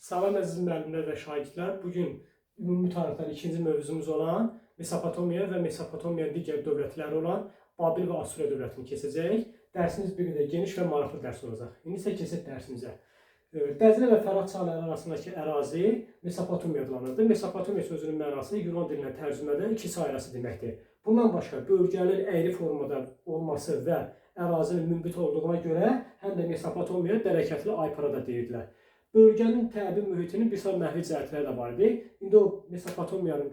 Salam əziz müəllimlər və şagirdlər. Bu gün ümumi tarixdən ikinci mövzumuz olan Mesopotomiya və Mesopotamiyanın digər dövlətləri olan Babil və Asuriya dövlətini keçəcəyik. Dərsimiz bir qədər geniş və maraqlı dərs olacaq. İndi isə keçək dərsimizə. Dəclə və Fərat çayları arasındakı ərazi Mesopotomiya adlanırdı. Mesopotomiya sözünün mənası Yunan dilinə tərcümədə iki çay arası deməkdir. Bundan başqa bölgənin əyri formada olması və ərazinin münbit olduğuna görə həm də Mesopotomiya bərəkətli Aypara da deyirdilər. Bölgənin təbii mühitinin bir sıra mənfi cəhətləri də var idi. İndi o Mesopotomiyanın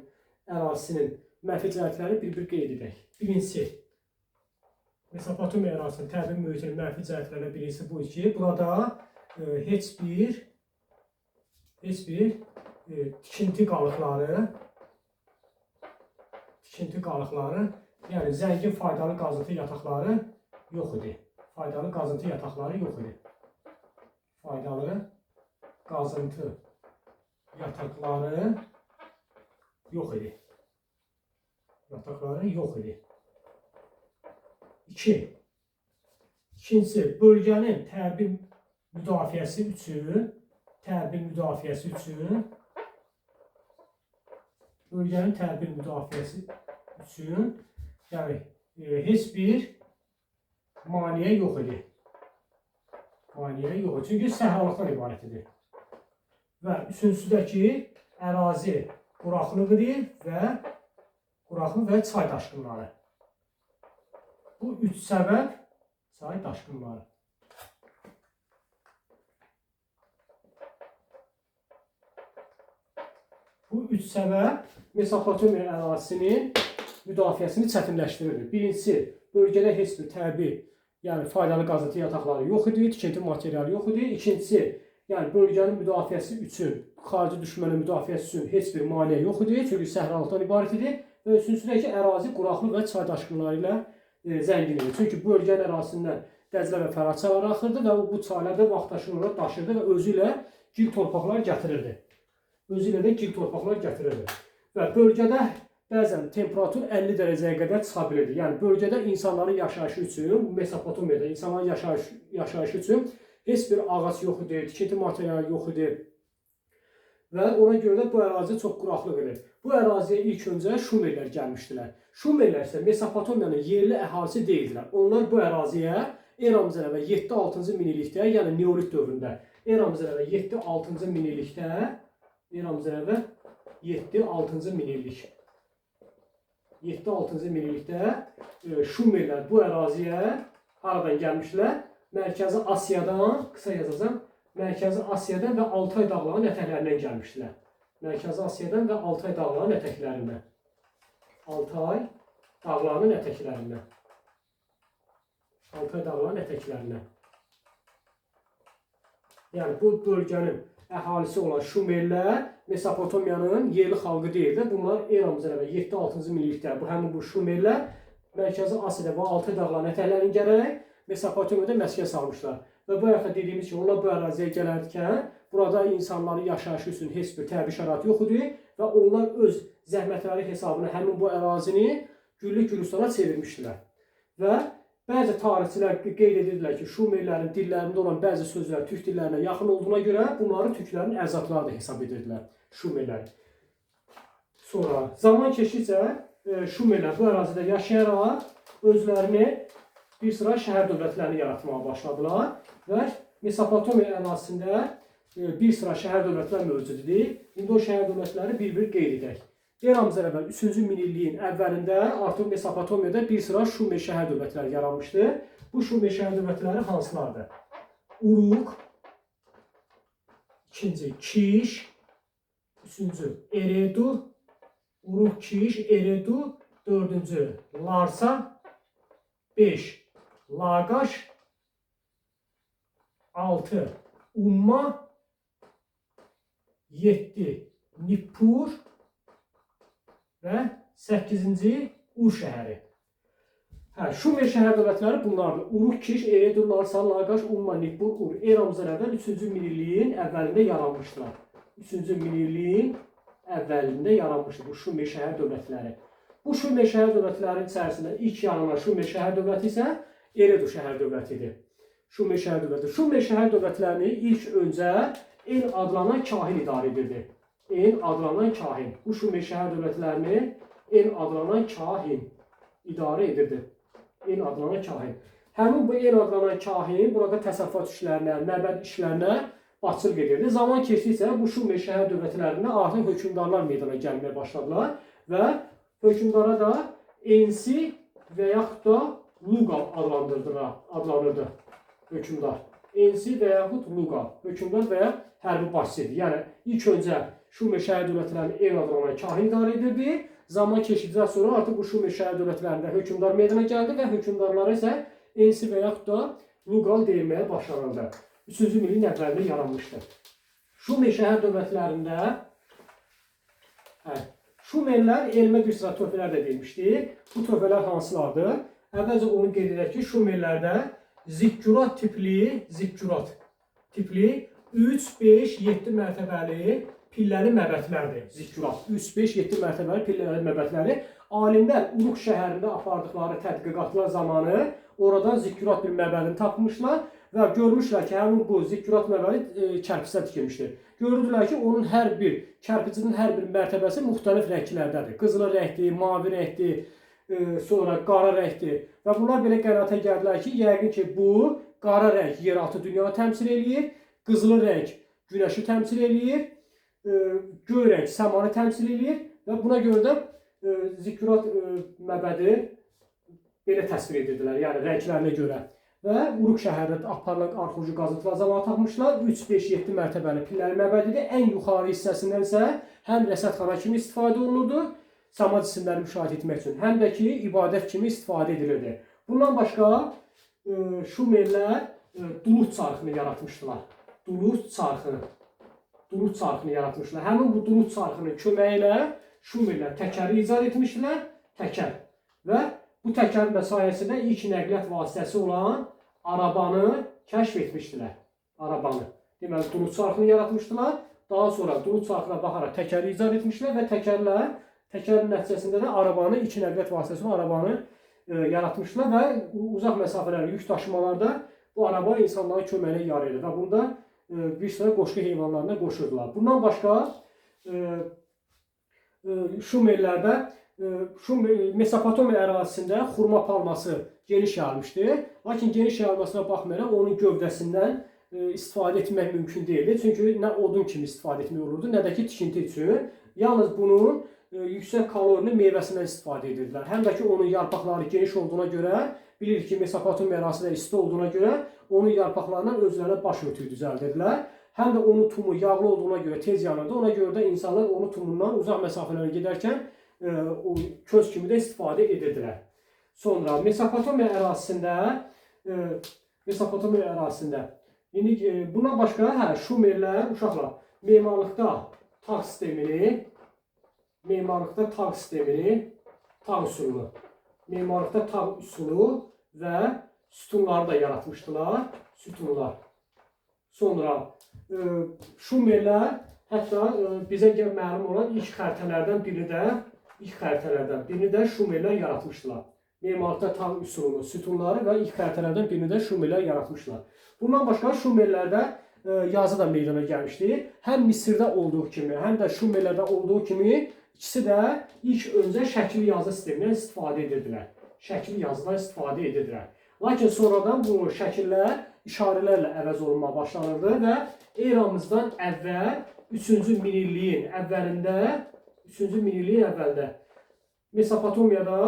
ərazisinin mənfi cəhətlərini bir-bir qeyd edək. Birincisi, Mesopotomiya ərazisinin təbii mühitinin mənfi cəhətlərindən birincisi bu idi ki, burada heç bir tikinti qalıqları, yəni zəngin faydalı qazıntı yataqları yox idi. Faydalı qazıntı yataqları yox idi. Faydalı qazıntı yataqları yox idi. Yataqları yox idi. İki. İkincisi, bölgənin təbii müdafiəsi üçün, bölgənin təbii müdafiəsi üçün, yəni heç bir maneə yox idi. Maneə yox idi. Çünki səhralıqdan ibarət idi. Və üçüncüsü də ki, ərazi quraqlıq idi və quraqlıq və çay daşqınları. Bu üç səbəb çay daşqınları. Bu üç səbəb Mesopotomiya ərazisinin müdafiəsini çətinləşdirirdi. Birincisi, bölgədə heç bir təbii, yəni faydalı qazıntı yataqları yox idi, tikinti materialı yox idi. İkincisi, yəni bölgənin müdafiəsi üçün, xarici düşmənin müdafiəsi üçün heç bir maneə yox idi, çünki səhralıqdan ibarət idi. Və üçüncüsü də ki, ərazi quraqlıq və çay daşqınları ilə zəngin idi. Çünki bölgənin ərazisindən Dəclə və Fərat çayları axırdı və bu çaylar da vaxtaşırı olaraq daşırdı və özü ilə gil torpaqlar gətirirdi. Özü ilə də gil torpaqlar gətirirdi. Və bölgədə bəzən temperatur 50 dərəcəyə qədər çıxa bilirdi. Yəni bölgədə insanların yaşayışı üçün, Mesopotomiyada insanların yaşayışı üçün heç bir ağac yox idi, tikinti materialı yox idi. Və ona görə də bu ərazi çox quraqlıq idi. Bu əraziyə ilk öncə Şumerlər gəlmişdilər. Şumerlər isə Mesopotomiyanın yerli əhalisi deyildilər. Onlar bu əraziyə eramızdan əvvəl 7-6-cı minillikdə, yəni Neolit dövründə, eramızdan əvvəl 7-6-cı minillikdə, eramızdan əvvəl 7-6-cı minillik. 7-6-cı minillikdə Şumerlər bu əraziyə haradan gəlmişdilər? Mərkəzi Asiyadan, qısa yazacağam, Mərkəzi Asiyadan və Altay dağlarının ətəklərindən gəlmişdilər. Mərkəzi Asiyadan və Altay dağlarının ətəklərindən. Altay dağlarının ətəklərindən. Altay dağlarının ətəklərindən. Yəni bu bölgənin əhalisi olan Şumerlər Mesopotomiyanın yerli xalqı deyildi. Bunlar eramızdan əvvəl 7-6-cı minillikdə bu həmin bu Şumerlər Mərkəzi Asiyada və Altay dağlarının ətəklərini gələrək Mesopotomiyada məskən salmışlar. Və bu bayaq da dediyimiz kimi onlar bu əraziyə gələrkən burada insanların yaşayışı üçün heç bir təbii şərait yox idi və onlar öz zəhmətləri hesabına həmin bu ərazini güllük gülüstana çevirmişdilər. Və bəzi tarixçilər qeyd edirdilər ki, Şumerlərin dillərində olan bəzi sözlər türk dillərinə yaxın olduğuna görə bunları türklərin əcdadları da hesab edirdilər, Şumerlər. Sonra zaman keçdikcə Şumerlər bu ərazidə yaşayaraq özlərini bir sıra şəhər dövlətlərini yaratmağa başladılar və Mesopotomiya ərazisində bir sıra şəhər dövlətlər mövcud idi. İndi o şəhər dövlətləri bir-bir qeyd edək. Eramızdan əvvəl 3-cü minilliyin əvvəlində artıq Mesopotomiyada bir sıra Şumer şəhər dövlətləri yaranmışdı. Bu Şumer şəhər dövlətləri hansılardır? Uruk, ikinci Kiş, üçüncü Eredu, Uruk, Kiş, Eredu, dördüncü Larsa, 5 Lagaş, 6 Umma, 7 Nippur və 8-ci Ur şəhəri. Hə, Şumer şəhər dövlətləri bunlardır. Uruk, Kiş, Eredu, Larsa, Lagaş, Umma, Nippur, Ur. Eramızdan əvvəl 3-cü minilliyin əvvəlində yaranmışdılar. 3-cü minilliyin əvvəlində yaranmışdı bu Şumer şəhər dövlətləri. Bu Şumer şəhər dövlətlərinin içərisində ilk yaranan Şumer şəhər dövləti isə Eredu şəhər dövləti idi. Şumer şəhər dövləti. Şumer şəhər dövlətlərini ilk öncə En adlanan kahin idarə edirdi. En adlanan kahin. Bu Şumer şəhər dövlətlərini En adlanan kahin idarə edirdi. En adlanan kahin. Həmin bu En adlanan kahin burada təsərrüfat işlərinə, məbəd işlərinə başçılıq edirdi. Zaman keçdikcə bu Şumer şəhər dövlətlərində artıq hökmdarlar meydana gəlməyə başladılar və hökmdara da Ensi və yaxud da Luqal adlanırdı hökmdar. Ensi və yaxud Luqal, hökmdar və ya hərbi başçı idi. Yəni ilk öncə Şumer şəhər dövlətlərini En adlanan kahin idarə edirdi. Zaman keçdikdən sonra artıq bu Şumer şəhər dövlətlərində hökmdar meydana gəldi və hökmdarlara isə Ensi və yaxud da Luqal deyilməyə başlanıldı. 3-cü milin əvvəlində yaranmışdı. Şumer şəhər dövlətlərində Şumerlər elmə bir sıra töhfələr də vermişdi. Bu töhfələr hansılardır? Əvvəlcə onu qeyd edək ki, Şumerlərdə zikkurat tipli 3, 5, 7 mərtəbəli pilləli məbədlərdir. Zikkurat 3, 5, 7 mərtəbəli pilləli məbədləri. Alimlər Uruq şəhərində apardıqları tədqiqatlar zamanı oradan zikkurat bir məbədini tapmışlar və görmüşlər ki, həmin bu zikkurat məbədi kərpiçdən tikilmişdir. Görürdülər ki, onun hər bir kərpicinin hər bir mərtəbəsi müxtəlif rənglərdədir. Qızılı rəngdir, mavi rəngdir, sonra qara rəngdir. Və bunlar belə qənaətə gəldilər ki, yəqin ki, bu qara rəng yeraltı dünyanı təmsil eləyir, qızılı rəng günəşi təmsil eləyir, göy rəng səmanı təmsil eləyir və buna görə də zikkurat məbədi belə təsvir edirdilər, yəni rənglərinə görə. Və Uruq şəhərində aparılan arxeoloji qazıntılar zamanı tapmışlar. 3, 5, 7 mərtəbəli pilləli məbədidir. Ən yuxarı hissəsindən isə həm rəsədxana kimi istifadə olunurdu, səma cisimləri müşahidə etmək üçün, həm də ki, ibadət kimi istifadə edilirdi. Bundan başqa Şumerlər dulut çarxını yaratmışdılar. Dulut çarxını. Dulut çarxını yaratmışlar. Həmin bu dulut çarxının köməyi ilə Şumerlər təkəri icad etmişdilər. Təkər. Və bu təkərin də sayəsində ilk nəqliyyat vasitəsi olan arabanı kəşf etmişdilər. Arabanı. Deməli, dulut çarxını yaratmışdılar. Daha sonra dulut çarxına baxaraq təkəri icad etmişlər və təkərin nəticəsində də arabanı, ilk nəqliyyat vasitəsi olan arabanı yaratmışdılar və uzaq məsafələrə yük daşımalarda bu araba insanların köməyinə yarayırdı və bunda bir sıra qoşqu heyvanlarına qoşurdular. Bundan başqa Şumerlərdə Mesopotamiya ərazisində xurma palması geniş yayılmışdı. Lakin geniş yayılmasına baxmayaraq onun gövdəsindən istifadə etmək mümkün deyildi. Çünki nə odun kimi istifadə etmək olurdu, nə də ki tikinti üçün. Yalnız bunun yüksək kalorili meyvəsindən istifadə edirdilər. Həm də ki onun yarpaqları geniş olduğuna görə, bilirik ki, Mesopotamiya ərazisində isti olduğuna görə onun yarpaqlarından özlərinə baş örtüyü düzəldirdilər. Həm də onun tumu yağlı olduğuna görə tez yanırdı. Ona görə də insanlar onun tumundan uzaq məsafələrə gedərkən o köz kimi də istifadə edirdilər. Sonra Mesopotamiya ərazisində indi bundan başqa Şumerlər uşaqlar memarlıqda tağ sistemini, memarlıqda tağ üsulu və sütunları da yaratmışdılar. Sütunlar. Sonra Şumerlər hətta bizə məlum olan ilk xəritələrdən birini də Şumerlər yaratmışdılar. Memarlıqda tağ üsulunu, sütunları və ilk xəritələrdən birini də Şumerlər yaratmışdılar. Bundan başqa Şumerlərdə yazı da meydana gəlmişdi. Həm Misirdə olduğu kimi, həm də Şumerlərdə olduğu kimi ikisi də ilk öncə şəkil yazı sistemindən istifadə edirdilər. Şəkil yazıdan istifadə edirdilər. Lakin sonradan bu şəkillər işarələrlə əvəz olunmağa başlanırdı və eramızdan əvvəl 3-cü minilliyin əvvəlində Mesopotamiyada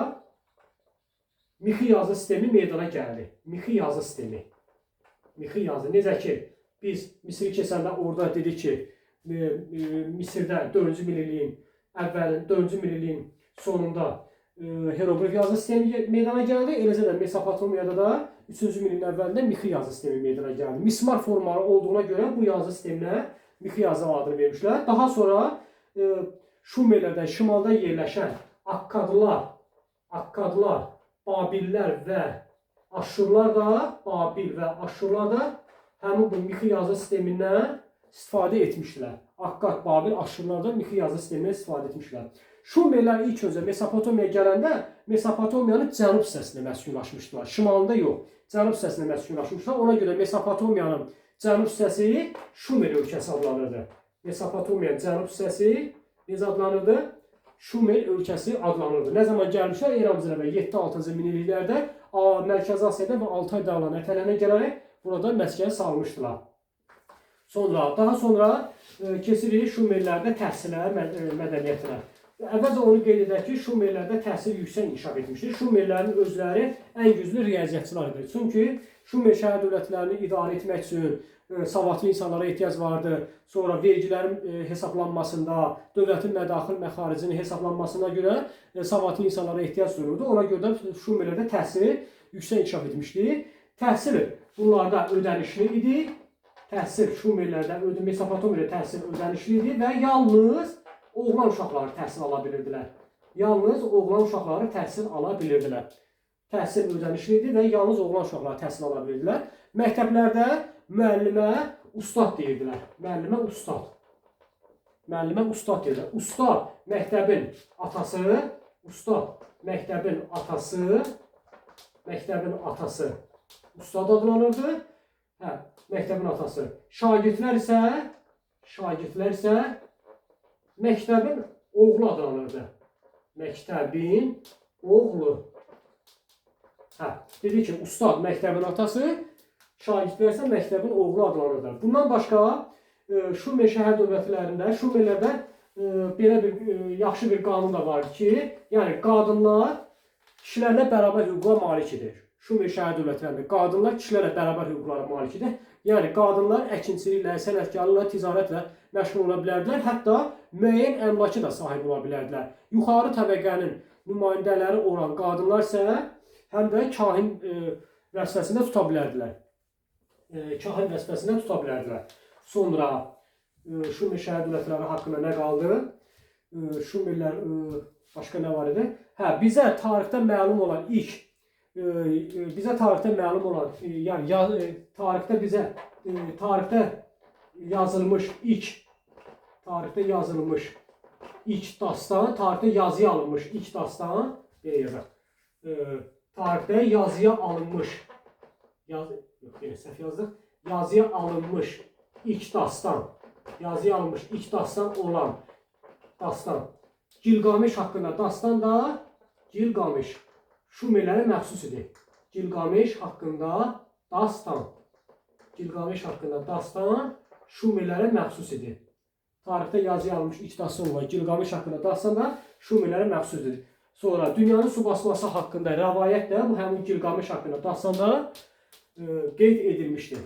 mixi yazı sistemi meydana gəldi. Mixi yazı sistemi. Mixi yazı. Necə ki, biz Misiri keçəndə orada dedik ki, Misirdə 4-cü minilliyin əvvəlin, 4-cü minilliyin sonunda hieroqlif yazı sistemi meydana gəldi. Eləcə də Mesopotamiyada da 3-cü minilliyin əvvəlində mixi yazı sistemi meydana gəldi. Mismar formaları olduğuna görə bu yazı sisteminə mixi yazı adını vermişlər. Daha sonra Şumerlərdən şimalda yerləşən Akkadlar, Babillər və Aşurlar da, həmin bu mixi yazı sistemindən istifadə etmişlər. Akkad, Babil, Aşurlar da mixi yazı sistemindən istifadə etmişlər. Şumerlər ilk öncə Mesopotamiyaya gələndə Mesopotamiyanın cənub hissəsində məskunlaşmışdılar. Şimalında yox, cənub hissəsində məskunlaşmışdılar. Ona görə Mesopotamiyanın Cənub hissəsi Şumer ölkəsi adlanırdı. Mesopotamiyanın cənub hissəsi necə adlanırdı? Şumer ölkəsi adlanırdı. Nə zaman gəlmişlər? Eramızdan əvvəl 7-6-cı minilliklərdə Mərkəzi Asiyada və Altay dağlarının ətəklərinə gələrək burada məskən salmışdılar. Sonra, daha sonra keçirik Şumerlərdə təhsilə, mədəniyyətinə. Əvvəlcə onu qeyd edək ki, Şumerlərdə təhsil yüksək inkişaf etmişdir. Şumerlərin özləri ən güclü riyaziyyatçılar idi. Çünki Şumer şəhər dövlətlərini idarə etmək üçün savadlı insanlara ehtiyac vardı. Sonra vergilərin hesablanmasında, dövlətin mədaxil məxaricinin hesablanmasına görə savadlı insanlara ehtiyac duyulurdu. Ona görə də Şumerlərdə təhsil yüksək inkişaf etmişdi. Təhsil bunlarda ödənişli idi. Təhsil Şumerlərdə, Mesopotamiyada təhsil ödənişli idi və yalnız oğlan uşaqları təhsil ala bilirdilər. Yalnız oğlan uşaqları təhsil ala bilirdilər. Təhsil ödənişli idi və yalnız oğlan uşaqları təhsil ala bilirdilər. Məktəblərdə müəllimə ustad deyirdilər. Müəllimə ustad. Müəllimə ustad deyirdilər. Ustad məktəbin atası, ustad məktəbin atası, məktəbin atası ustad adlanırdı. Hə, məktəbin atası. Şagirdlər isə məktəbin oğlu adlanırdı. Məktəbin oğlu. Hə, dedi ki, ustad məktəbin atası, şagirdlər isə məktəbin oğlu adlanırdı. Bundan başqa Şumer şəhər dövlətlərində, Şumerlərdə belə bir yaxşı bir qanun da vardı ki, yəni qadınlar kişilərlə bərabər hüquqa malik idi. Şumer şəhər dövlətlərində qadınlar kişilərlə bərabər hüquqlara malik idi. Yəni qadınlar əkinçiliklə, sənətkarlıqla, ticarətlə məşğul ola bilərdilər. Hətta müəyyən əmlakı da sahib ola bilərdilər. Yuxarı təbəqənin nümayəndələri olan qadınlar isə həm də kahin vəzifəsində tuta bilərdilər. Kahin vəzifəsində tuta bilərdilər. Sonra Şumer şəhər dövlətləri haqqında nə qaldı? Şumerlər başqa nə var idi? Hə, bizə tarixdə məlum olan ilk bizə tarixdə məlum olan, yəni tarixdə bizə tarixdə yazılmış ilk dastan, tarixdə yazıya alınmış ilk dastan, belə yazaq. Tarixdə yazıya alınmış yox, yenə səhv yazdıq. Yazıya alınmış ilk dastan, yazıya alınmış ilk dastan olan dastan Gilgameş haqqında dastan da Gilgameş Şumerlərə məxsus idi. Gilgameş haqqında dastan. Gilgameş haqqında dastan Şumerlərə məxsus idi. Tarixdə yazıya alınmış ilk dastan olan Gilgameş haqqında dastan da Şumerlərə məxsus idi. Sonra dünyanın su basması haqqında rəvayət də bu həmin Gilgameş haqqında dastanda qeyd edilmişdir.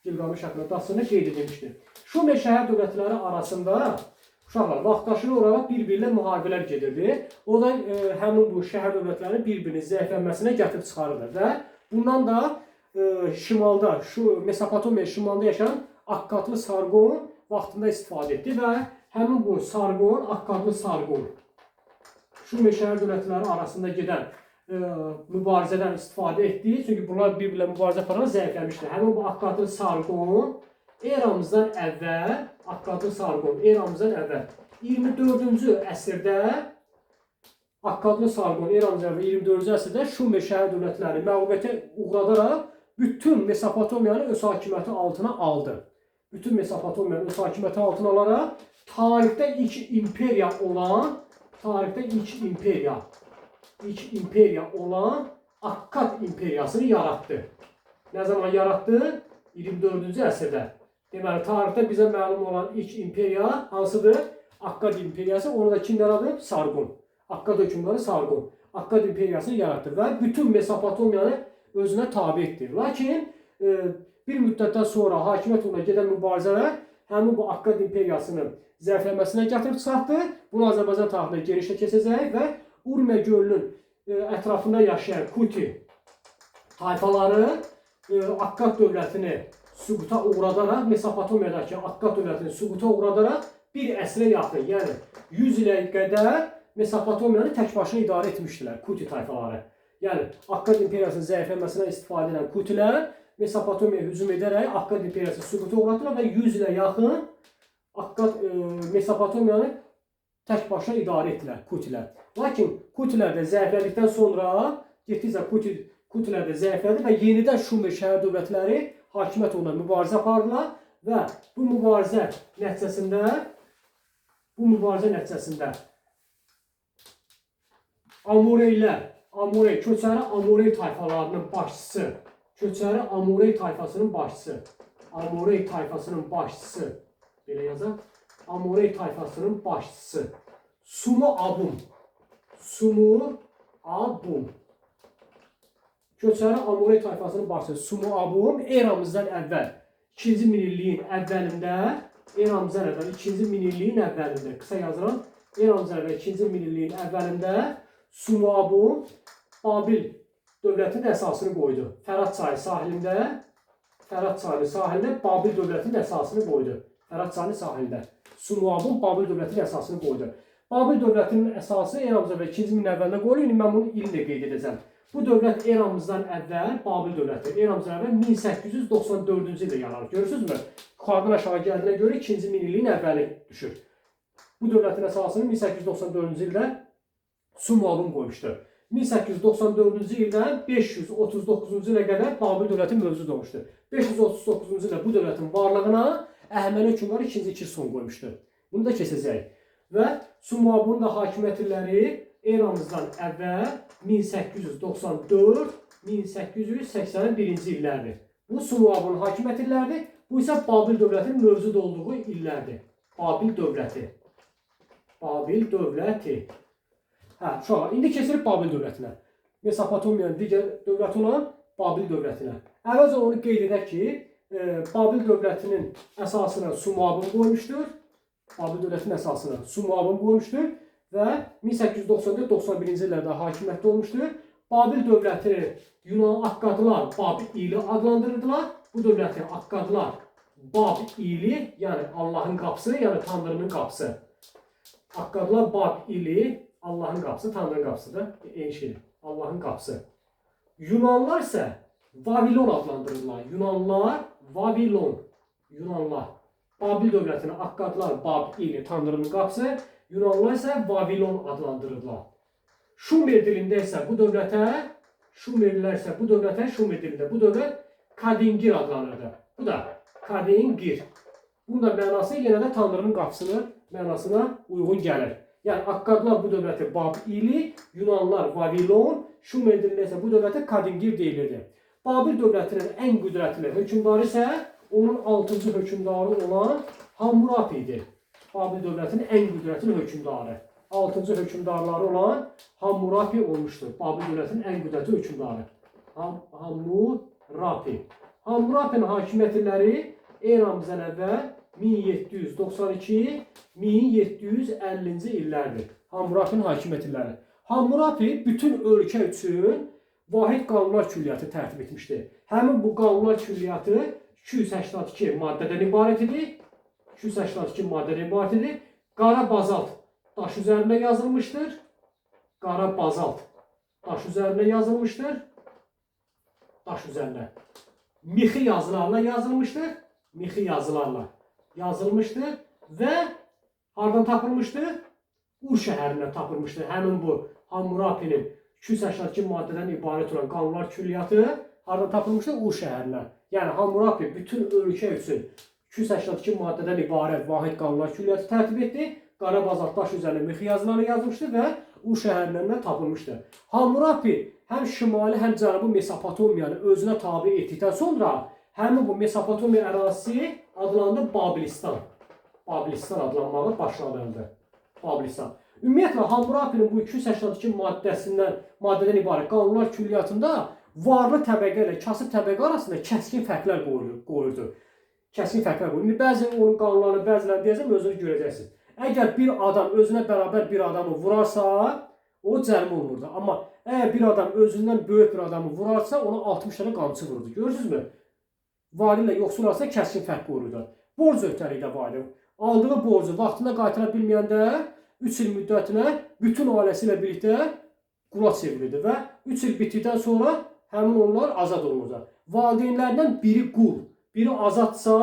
Gilgameş haqqında dastanda qeyd edilmişdir. Şumer şəhər dövlətləri arasında uşaqlar vaxtaşırı olaraq bir-birinə müharibələr gedirdi. O da həmin bu şəhər dövlətlərinin bir-birinin zəiflənməsinə gətirib çıxarırdı və bundan da şimalda, şu Mesopotamiya şimalında yaşayan Akkadlı Sargon vaxtında istifadə etdi və həmin bu Sargon, Akkadlı Sargon Şumer şəhər dövlətləri arasında gedən mübarizədən istifadə etdi. Çünki bunlar bir-birlə mübarizə apararaq zəifləmişdi. Həmin bu Akkadlı Sargon eramızdan əvvəl, Akkadlı Sargon eramızdan əvvəl 24-cü əsrdə Akkadlı Sargon eramızdan əvvəl 24-cü əsrdə Şumer şəhər dövlətlərini məğlubiyyətə uğradaraq bütün Mesopotamiyanı öz hakimiyyəti altına aldı. Bütün Mesopotamiyanı öz hakimiyyəti altına alaraq tarixdə ilk imperiya olan, ilk imperiya olan Akkad imperiyasını yaratdı. Nə zaman yaratdı? 24-cü əsrdə. Deməli, tarixdə bizə məlum olan ilk imperiya hansıdır? Akkad imperiyası. Onu da kim yaradıb? Sargon. Akkad hökmdarı Sargon. Akkad imperiyasını yaratdı və bütün Mesopotamiyanı özünə tabe etdi. Lakin bir müddətdən sonra hakimiyyət uğruna gedən mübarizələr həmin bu Akkad imperiyasının zəifləməsinə gətirib çıxartdı. Bunu Azərbaycan tarixində genişlə keçəcək və Urmiya gölünün ətrafında yaşayan Kuti tayfaları Akkad dövlətini süquta uğradaraq, Mesopotamiyadakı Akkad dövlətini süquta uğradaraq bir əsrə yaxın, yəni 100 ilə qədər Mesopotamiyanı tək başına idarə etmişdilər Kuti tayfaları. Yəni Akkad imperiyasının zəifləməsinə istifadə edən Kutilər Mesopotamiyaya hücum edərək Akkad imperiyasını süquta uğratdılar və 100 ilə yaxın Akkad Mesopotamiyanı tək başına idarə etdilər Kutilər. Lakin Kutilər də zəiflədikdən sonra getdikcə Kutilər də zəiflədi və yenidən Şumer şəhər dövlətləri Hakimiyyət uğrunda mübarizə apardılar və bu mübarizə nəticəsində Amoreylər, Amorey, köçəri Amorey tayfalarının başçısı, köçəri Amorey tayfasının başçısı, Amorey tayfasının başçısı, belə yazaq, Amorey tayfasının başçısı, Sumu Abum, Sumu Abum, köçəri Amorey tayfasının başçısı Sumu Abum eramızdan əvvəl 2-ci minilliyin əvvəlində, eramızdan əvvəl 2-ci minilliyin əvvəlində, qısa yazıram, eramızdan əvvəl 2-ci minilliyin əvvəlində Sumu Abum Babil dövlətinin əsasını qoydu. Fərat çayı sahilində, Fərat çayı sahilində Babil dövlətinin əsasını qoydu. Fərat çayı sahilində Sumu Abum Babil dövlətinin əsasını qoydu. Babil dövlətinin əsası eramızdan əvvəl 2-ci minilliyin əvvəlində qoyulur. İndi mən bunun ilini də qeyd edəcəm. Bu dövlət eramızdan əvvəl, Babil dövləti eramızdan əvvəl 1894-cü ildə yaranır. Görürsünüzmü? Yuxarıdan aşağı gəldiyinə görə 2-ci minilliyin əvvəli düşür. Bu dövlətin əsasını 1894-cü ildə Sumu Abum qoymuşdu. 1894-cü ildən 539-cu ilə qədər Babil dövləti mövcud olmuşdu. 539-cu ildə bu dövlətin varlığına Əhəməni hökmdarı 2-ci Kir son qoymuşdu. Bunu da keçəcəyik. Və Sumu Abumun da hakimiyyət illəri eramızdan əvvəl 1894-1881-ci illərdir. Bu Sumu Abumun hakimiyyət illəridir. Bu isə Babil dövlətinin mövcud olduğu illərdir. Babil dövləti. Babil dövləti. Hə, uşaqlar, indi keçirik Babil dövlətinə. Mesopotamiyanın digər dövləti olan Babil dövlətinə. Əvvəlcə onu qeyd edək ki, Babil dövlətinin əsasını Sumu Abum qoymuşdur. Babil dövlətinin əsasını Sumu Abum qoymuşdur və 1894-91-ci illərdə hakimiyyətdə olmuşdur. Babil dövlətini Yunan Akkadlar Bab-ili adlandırırdılar. Bu dövləti Akkadlar Bab-ili, yəni Allahın qapısı, yəni Tanrının qapısı. Akkadlar Bab-ili, Allahın qapısı, Tanrının qapısıdır. Eyni şeydir. Allahın qapısı. Yunanlar isə Vavilon adlandırırlar. Yunanlar Vavilon. Yunanlar. Babil dövlətini Akkadlar Bab-ili, Tanrının qapısı, Yunanlar isə Vavilon adlandırırlar. Şumer dilində isə bu dövlətə, Şumerlilər isə bu dövlətə, Şumer dilində bu dövlət Kadingir adlanırdı. Bu da Kadingir. Bunun da mənası yenə də Tanrının qapısının mənasına uyğun gəlir. Yəni Akkadlar bu dövləti Bab-ili, Yunanlar Vavilon, Şumer dilində isə bu dövlətə Kadingir deyilirdi. Babil dövlətinin ən qüdrətli hökmdarı isə onun 6-cı hökmdarı olan Hammurapi idi. Babil dövlətinin ən qüdrətli hökmdarı. 6-cı hökmdarları olan Hammurapi olmuşdur. Babil dövlətinin ən qüdrətli hökmdarı. Hammurapi. Hammurapinin hakimiyyət illəri eramızdan əvvəl 1792-1750-ci illərdir. Hammurapinin hakimiyyət illəri. Hammurapi bütün ölkə üçün vahid qanunlar külliyyatı tərtib etmişdi. Həmin bu qanunlar külliyyatı 282 maddədən ibarət idi. 282 maddədən ibarət idi. Qara bazalt daş üzərində yazılmışdır. Qara bazalt daş üzərində yazılmışdır. Daş üzərində. Mixi yazılarla yazılmışdır. Mixi yazılarla yazılmışdır və hardan tapılmışdır? Ur şəhərindən tapılmışdır. Həmin bu Hammurapinin 282 maddədən ibarət olan qanunlar külliyyatı hardan tapılmışdır? Ur şəhərindən. Yəni Hammurapi bütün ölkə üçün 282 maddədən ibarət vahid qanunlar külliyyatı tərtib etdi. Qara bazalt daş üzərində mixi yazıları yazmışdı və Ur şəhərindən də tapılmışdı. Hammurapi həm şimali, həm cənubi Mesopotamiyanı özünə tabe etdikdən sonra həmin bu Mesopotamiya ərazisi adlandı Babilistan. Babilistan adlanmağa başlanıldı. Babilistan. Ümumiyyətlə Hammurapinin bu 282 maddədən ibarət qanunlar külliyyatında varlı təbəqə ilə kasıb təbəqə arasında kəskin fərqlər qoyurdu. Kəskin fərqlər qoyurdu. İndi bəzi onun qanunlarını bəzilərini deyəcəm, özünüz görəcəksiniz. Əgər bir adam özünə bərabər bir adamı vurarsa, o cərimə olunurdu. Amma əgər bir adam özündən böyük bir adamı vurarsa, ona 60 dənə qamçı vururdu. Görürsünüzmü? Varlı ilə yoxsul arasında kəskin fərq qoyurdu. Borc öhdəliyi də var idi. Aldığı borcu vaxtında qaytara bilməyəndə 3 il müddətinə bütün ailəsi ilə birlikdə qula çevrilirdi və 3 il bitdikdən sonra həmin onlar azad olunurdu. Valideynlərdən biri qul, biri azadsa,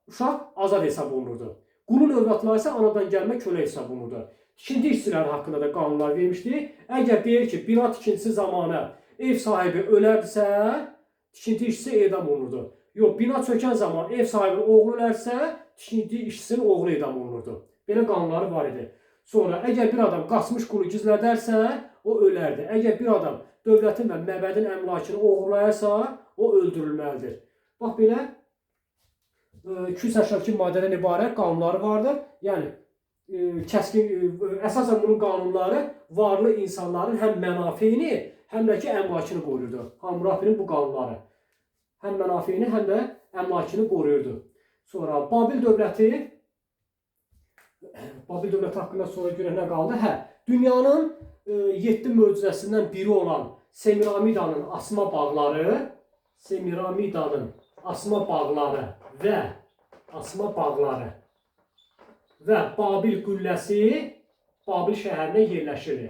uşaq azad hesab olunurdu. Qulun övladları isə anadan gəlmə kölə hesab olunurdu. Tikinti işçiləri haqqında da qanunlar vermişdi. Əgər deyir ki, bina tikintisi zamanı ev sahibi ölərdisə, tikinti işçisi edam olunurdu. Yox, bina çökən zaman ev sahibinin oğlu ölərsə, tikinti işçisinin oğlu edam olunurdu. Belə qanunları var idi. Sonra əgər bir adam qaçmış qulu gizlədərsə, o ölərdi. Əgər bir adam dövlətin və məbədin əmlakını oğurlayarsa, o öldürülməlidir. Bax belə 282 maddədən ibarət qanunları vardır. Yəni kəskin əsasən bunun qanunları varlı insanların həm mənafeyini, həm də ki əmlakını qoruyurdu. Hammurapinin bu qanunları həm mənafeyini, həm də əmlakını qoruyurdu. Sonra Babil dövləti haqqında sonra görə nə qaldı? Hə, dünyanın 7 möcüzəsindən biri olan Semiramidanın asma bağları, və Babil qülləsi Babil şəhərində yerləşirdi.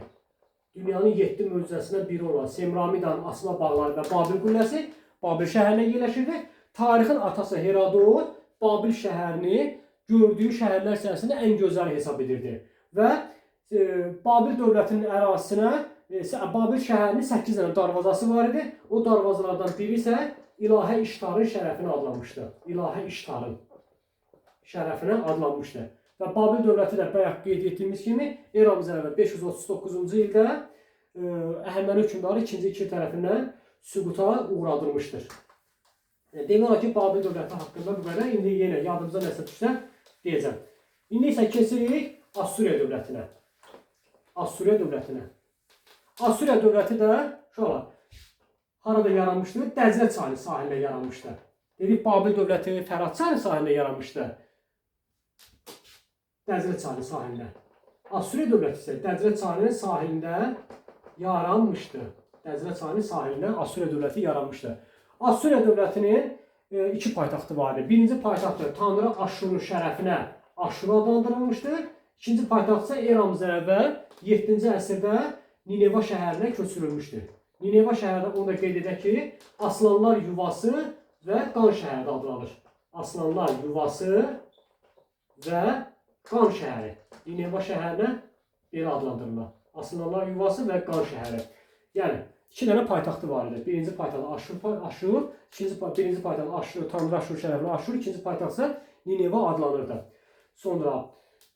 Dünyanın 7 möcüzəsindən biri olan Semiramidanın asma bağları və Babil qülləsi Babil şəhərində yerləşirdi. Tarixin atası Herodot Babil şəhərini gördüyü şəhərlər siyahısında ən gözəli hesab edirdi. Və Babil dövlətinin ərazisinə, Babil şəhərinin 8 dənə darvazası var idi. O darvazalardan biri isə İlahə İştarın şərəfinə adlanmışdı. İlahə İştarın şərəfinə adlanmışdı. Və Babil dövləti də bayaq qeyd etdiyimiz kimi eramızdan əvvəl 539-cu ildə Əhəməni hökmdarı 2-ci Kir tərəfindən süquta uğradılmışdır. Demək olar ki, Babil dövləti haqqında bu qədər. İndi yenə yadımıza nəsə düşsə deyəcəm. İndi isə keçirik Assuriya dövlətinə. Assuriya dövlətinə. Assuriya dövləti də uşaqlar harada yaranmışdı? Dəclə çayının sahilində yaranmışdı. Dedik Babil dövləti Fərat çayının sahilində yaranmışdı. Dəclə çayının sahilində. Assuriya dövləti isə Dəclə çayının sahilində yaranmışdı. Dəclə çayının sahilində Assuriya dövləti yaranmışdı. Assuriya dövlətinin iki paytaxtı vardı. Birinci paytaxtı Tanrı Aşurun şərəfinə Aşur adlandırılmışdı. İkinci paytaxt isə eramızdan əvvəl 7-ci əsrdə Nineva şəhərinə köçürülmüşdü. Nineva şəhərində onu da qeyd edək ki, Aslanlar yuvası və Qan şəhəri adlanır. Aslanlar yuvası və Qan şəhəri. Nineva şəhərinə belə adlandırılır. Aslanlar yuvası və Qan şəhəri. Yəni iki dənə paytaxtı var idi. Birinci paytaxt Aşur, birinci paytaxt Aşur, Tanrı Aşur şərəfinə Aşur, ikinci paytaxt isə Nineva adlanırdı. Sonra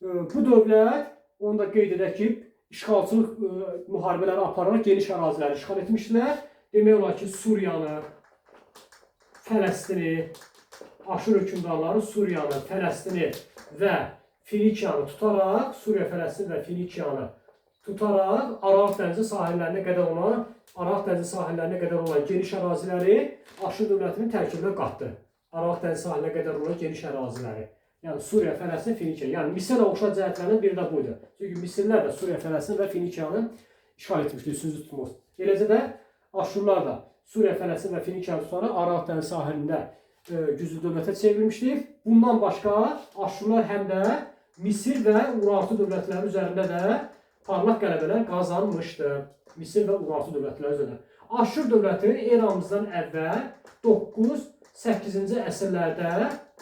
bu dövlət, onu da qeyd edək ki, işğalçılıq müharibələri apararaq geniş əraziləri işğal etmişdilər. Demək olar ki, Suriyanı, Fələstini, Aşur hökmdarları Suriyanı, Fələstini və Finikiyanı tutaraq, Suriya, Fələstin və Finikiyanı tutaraq Aralıq dənizi sahillərinə qədər olan geniş əraziləri Aşur dövlətinin tərkibinə qatdı. Aralıq dənizi sahilinə qədər olan geniş əraziləri. Yəni Suriya, Fələstin, Finikiya. Yəni Misirlə oxşar cəhətlərinin biri də buydu. Çünki Misirlər də Suriya, Fələstin və Finikiyanı işğal etmişdi, 3-cü Tutmos. Eləcə də Aşurlar da Suriya, Fələstin və Finikiyanı tutaraq Aralıq dənizi sahilində güclü dövlətə çevrilmişdi. Bundan başqa Aşurlar həm də Misir və Urartu dövlətləri üzərində də parlaq qələbələr qazanmışdı. Misir və Urartu dövlətləri üzərində. Aşur dövləti eramızdan əvvəl 9-8-ci əsrlərdə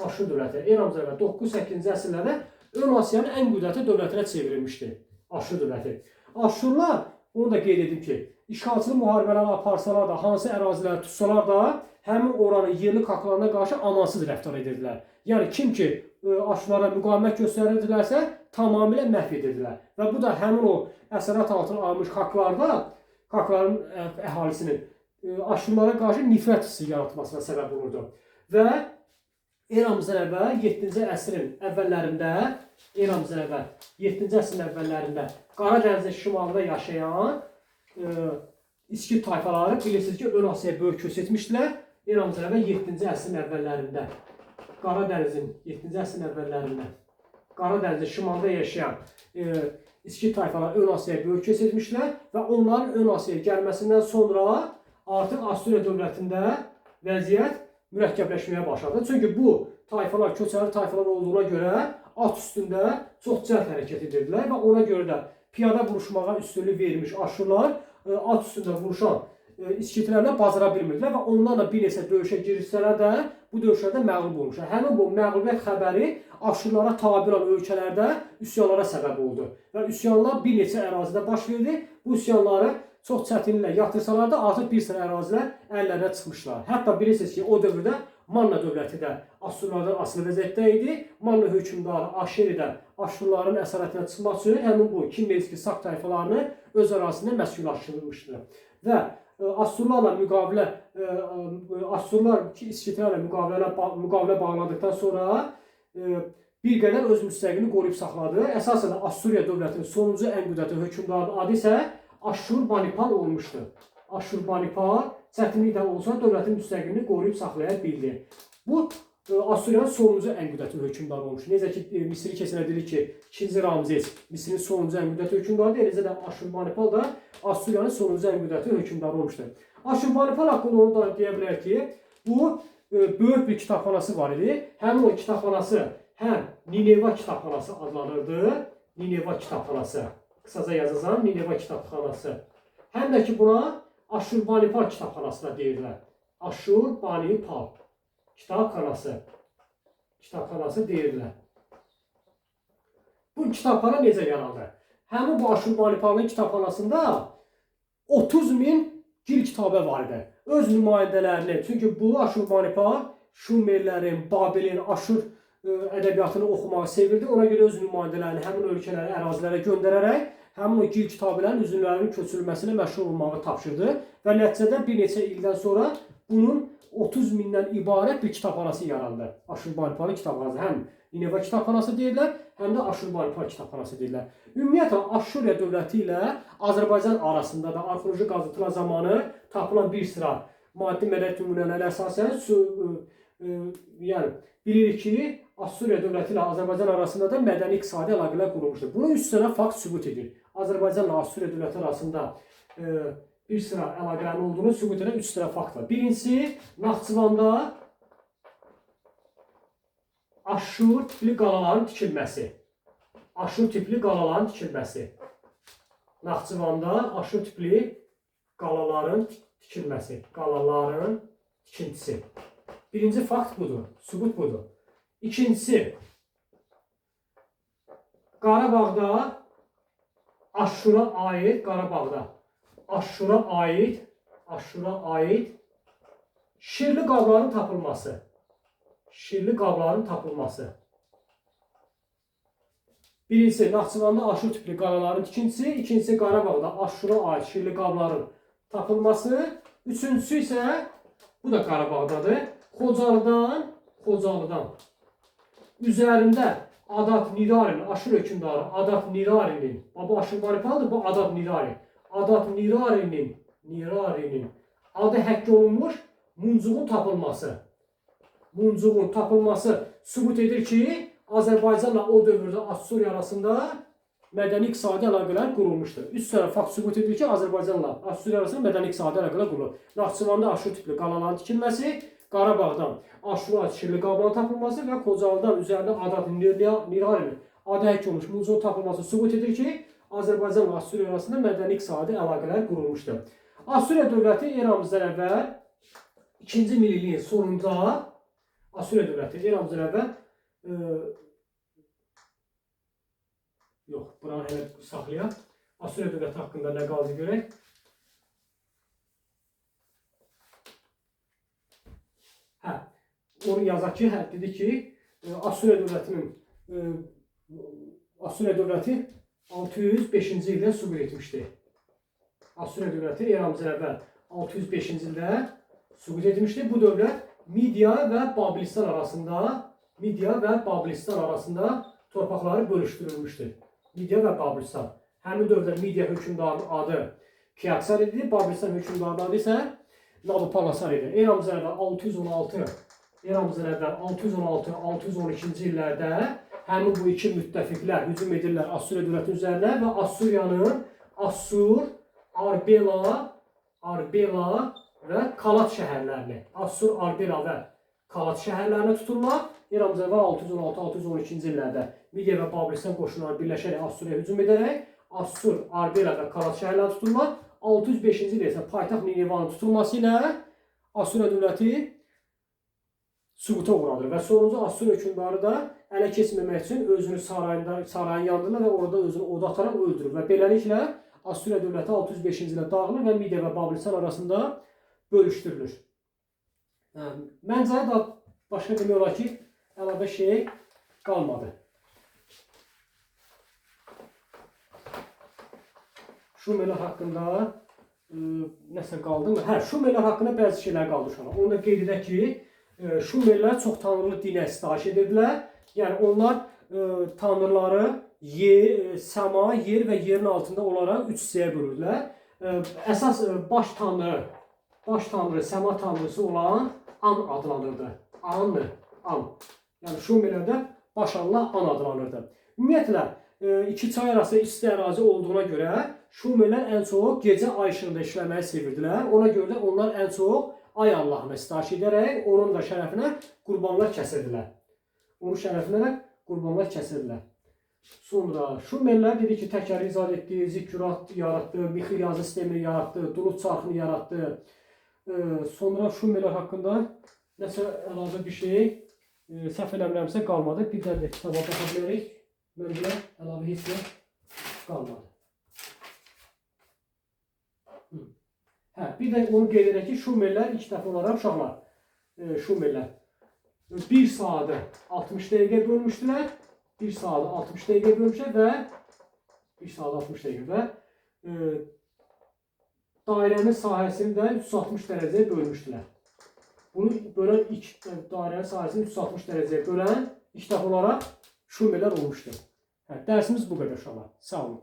Aşur dövləti eramızdan əvvəl 9-8-ci əsrlərdə Ön Asiyanın ən qüdrətli dövlətinə çevrilmişdi. Aşur dövləti. Aşurlar, onu da qeyd edim ki, işğalçılıq müharibələri aparsalar da, hansı əraziləri tutsalar da, həmin oranın yerli xalqlarına qarşı amansız rəftar edirdilər. Yəni kim ki Aşurlara müqavimət göstərirdilərsə, tamamilə məhv edirdilər. Və bu da həmin o əsarət altına almış xalqlarda, xalqların əhalisinin Aşurlara qarşı nifrət hissi yaratmasına səbəb olurdu. Və eramızdan əvvəl 7-ci əsrin əvvəllərində, eramızdan əvvəl 7-ci əsrin əvvəllərində Qaradənizin şimalında yaşayan İskit tayfaları bilirsiniz ki, Ön Asiyaya böyük köç etmişdilər. Eramızdan əvvəl 7-ci əsrin əvvəllərində Qaradənizin 7-ci əsrin əvvəllərində Qaradənizin şimalında yaşayan İskit tayfaları Ön Asiyaya böyük köç etmişdilər və onların Ön Asiyaya gəlməsindən sonra artıq Assuriya dövlətində vəziyyət mürəkkəbləşməyə başladı. Çünki bu tayfalar köçəri tayfalar olduğuna görə at üstündə çox cəld hərəkət edirdilər və ona görə də piyada vuruşmağa üstünlük vermiş Aşurlar at üstündə vuruşan İskitlərlə bacara bilmirdilər və onlarla bir neçə döyüşə girişsələr də bu döyüşlərdə məğlub olmuşlar. Həmin bu məğlubiyyət xəbəri Aşurlara tabe olan ölkələrdə üsyanlara səbəb oldu. Və üsyanlar bir neçə ərazidə baş verdi. Bu üsyanları çox çətinliklə yatırsalar da artıq bir sıra ərazilər əllərinə çıxmışlar. Hətta bilirsiniz ki, o dövrdə Manna dövləti də Asurlardan asılı vəziyyətdə idi. Manna hökmdarı Aşeri də Aşurların əsarətindən çıxmaq üçün həmin bu Kimmerski Sak tayfalarını öz ərazisində məskunlaşdırmışdı. Və Asurlarla müqavilə, Asurlar İskitlərlə müqavilə bağladıqdan sonra bir qədər öz müstəqilliyini qoruyub saxladı. Əsasən Assuriya dövlətinin sonuncu ən qüdrətli hökmdarının adı isə Aşurbanipal olmuşdu. Aşurbanipal çətinliklə olsa dövlətin müstəqilliyini qoruyub saxlaya bildi. Bu Assuriyanın sonuncu ən qüdrətli hökmdarı olmuşdu. Necə ki Misri keçənə dedik ki, 2-ci Ramzes Misrin sonuncu ən qüdrətli hökmdarıdır. Eləcə də Aşurbanipal da Assuriyanın sonuncu ən qüdrətli hökmdarı olmuşdur. Aşurbanipal haqqında onu da deyə bilər ki, bu böyük bir kitabxanası var idi. Həmin o kitabxanası həm Nineva kitabxanası adlanırdı. Nineva kitabxanası. Qısaca yazacağam, Nineva kitabxanası. Həm də ki buna Aşurbanipal kitabxanası da deyirlər. Aşurbanipal kitabxanası. Kitabxanası deyirlər. Bu kitabxana necə yarandı? Həmin bu Aşurbanipalın kitabxanasında 30 min gil kitabə var idi. Öz nümayəndələrini, çünki bu Aşurbanipal Şumerlərin, Babilin, Aşur ədəbiyyatını oxumağı sevirdi. Ona görə öz nümayəndələrini həmin ölkələrə, ərazilərə göndərərək həmin o gil kitabələrin üzümlərinin köçürülməsinə məşğul olmağı tapşırdı və nəticədə bir neçə ildən sonra bunun 30 mindən ibarət bir kitabxanası yarandı. Aşurbanipalın kitabxanası. Həm Nineva kitabxanası deyirlər, həm də Aşurbanipal kitabxanası deyirlər. Ümumiyyətlə Aşuriya dövləti ilə Azərbaycan arasında da arxeoloji qazıntılar zamanı tapılan bir sıra maddi mədəniyyət nümunələrə əsasən yəni bilirik ki, Assuriya dövləti ilə Azərbaycan arasında da mədəni iqtisadi əlaqələr qurulmuşdur. Bunu 3 dənə fakt sübut edir. Azərbaycanla Assuriya dövləti arasında bir sıra əlaqələrin olduğunu sübut edən 3 dənə fakt var. Birincisi, Naxçıvanda Aşur tipli qalaların tikilməsi. Aşur tipli qalaların tikilməsi. Naxçıvanda Aşur tipli qalaların tikilməsi. Qalaların tikintisi. Birinci fakt budur, sübut budur. İkincisi, Qarabağda Aşura aid, Qarabağda Aşura aid şirli qabların tapılması. Şirli qabların tapılması. Birincisi, Naxçıvanda Aşur tipli qalaların tikintisi. İkincisi, Qarabağda Aşura aid şirli qabların tapılması. Üçüncüsü isə, bu da Qarabağdadır. Xocalıdan üzərində Adat Nirarinin, Aşur hökmdarı Adat Nirarinin, bu Aşurbanipaldır, bu Adat Nirari. Adat Nirarinin adı həkk olunmuş muncuğun tapılması. Muncuğun tapılması sübut edir ki, Azərbaycanla o dövrdə Assuriya arasında mədəni iqtisadi əlaqələr qurulmuşdur. 3 dənə fakt sübut edir ki, Azərbaycanla Assuriya arasında mədəni iqtisadi əlaqələr qurulur. Naxçıvanda Aşur tipli qalaların tikilməsi, Qarabağdan Aşura şirli qabların tapılması və Xocalıdan üzərində Adat Nirarinin adı həkk olmuş muncuğun tapılması sübut edir ki, Azərbaycanla Assuriya arasında mədəni iqtisadi əlaqələr qurulmuşdur. Assuriya dövləti eramızdan əvvəl 2-ci minilliyin sonunda Assuriya dövləti eramızdan əvvəl yox, buranı hələ saxlayaq. Assuriya dövləti haqqında nə qaldı görək. Hə, onu yazaq ki, hə, dedi ki, Assuriya dövlətinin Assuriya dövləti 605-ci ildə süqut etmişdi. Assuriya dövləti eramızdan əvvəl 605-ci ildə süqut etmişdi. Bu dövlət Midiya və Babilistan arasında torpaqları bölüşdürülmüşdür. Midiya və Babilistan. Həmin dövrdə Midiya hökmdarının adı Kiaksar idi, Babilistan hökmdarının adı isə Nabopolassar idi. Eramızdan əvvəl 616, eramızdan əvvəl 616-612-ci illərdə həmin bu iki müttəfiqlər hücum edirlər Assuriya dövlətinin üzərinə və Assuriyanın Assur, Arbela və Kalat şəhərlərini, Assur, Arbela və Kalat şəhərlərini tuturlar. Eramızdan əvvəl 616-612-ci illərdə Midiya və Babilistan qoşunları birləşərək Assuriyaya hücum edərək Assur, Arbela və Kalat şəhərlərini tuturlar. 605-ci ildə isə paytaxt Ninevanın tutulması ilə Assuriya dövləti süquta uğradır və sonuncu Assur hökmdarı da ələ keçməmək üçün özünü sarayın yandırır və orada özünü oda ataraq öldürür və beləliklə Assuriya dövləti 605-ci ildə dağılır və Midiya və Babilistan arasında bölüşdürülür. Məncə da Başqa demək olar ki, əlavə şey qalmadı. Şumerlər haqqında nəsə qaldı mı? Hə, Şumerlər haqqında bəzi şeylər qaldı uşaqlar. Onu da qeyd edək ki, Şumerlər çox tanrılı dinə sitayiş edirdilər. Yəni onlar tanrıları yer, səma, yer və yerin altında olaraq üç hissəyə bölürdülər. Əsas baş tanrı, baş tanrı, səma tanrısı olan An adlanırdı. An, An. Yəni Şumerlərdə baş Allah An adlanırdı. Ümumiyyətlə iki çay arası isti ərazi olduğuna görə Şumerlər ən çox gecə ay işığında işləməyi sevirdilər. Ona görə də onlar ən çox ay Allahına sitayiş edərək onun da şərəfinə qurbanlar kəsirdilər. Onun şərəfinə də qurbanlar kəsirdilər. Sonra Şumerlər dedi ki, təkəri icad etdi, zikkurat yaratdı, mixi yazı sistemi yaratdı, duluz çarxını yaratdı. Sonra Şumerlər haqqında nəsə əlavə bir şey səhv eləmirəmsə qalmadı. Bir dənə də kitaba baxa bilərik. Məncə əlavə heç nə qalmadı. Hı. Hə, bir də onu qeyd edək ki, Şumerlər ilk dəfə olaraq uşaqlar, Şumerlər 1 saatı 60 dəqiqə bölmüşdülər. 1 saatı 60 dəqiqə bölmüşlər və 1 saat 60 dəqiqə və dairənin sahəsini də 360 dərəcəyə bölmüşdülər. Bunu bölən ilk dairənin sahəsini 360 dərəcəyə bölən ilk dəfə olaraq Şumerlər olmuşdur. Hə, dərsimiz bu qədər uşaqlar. Sağ olun.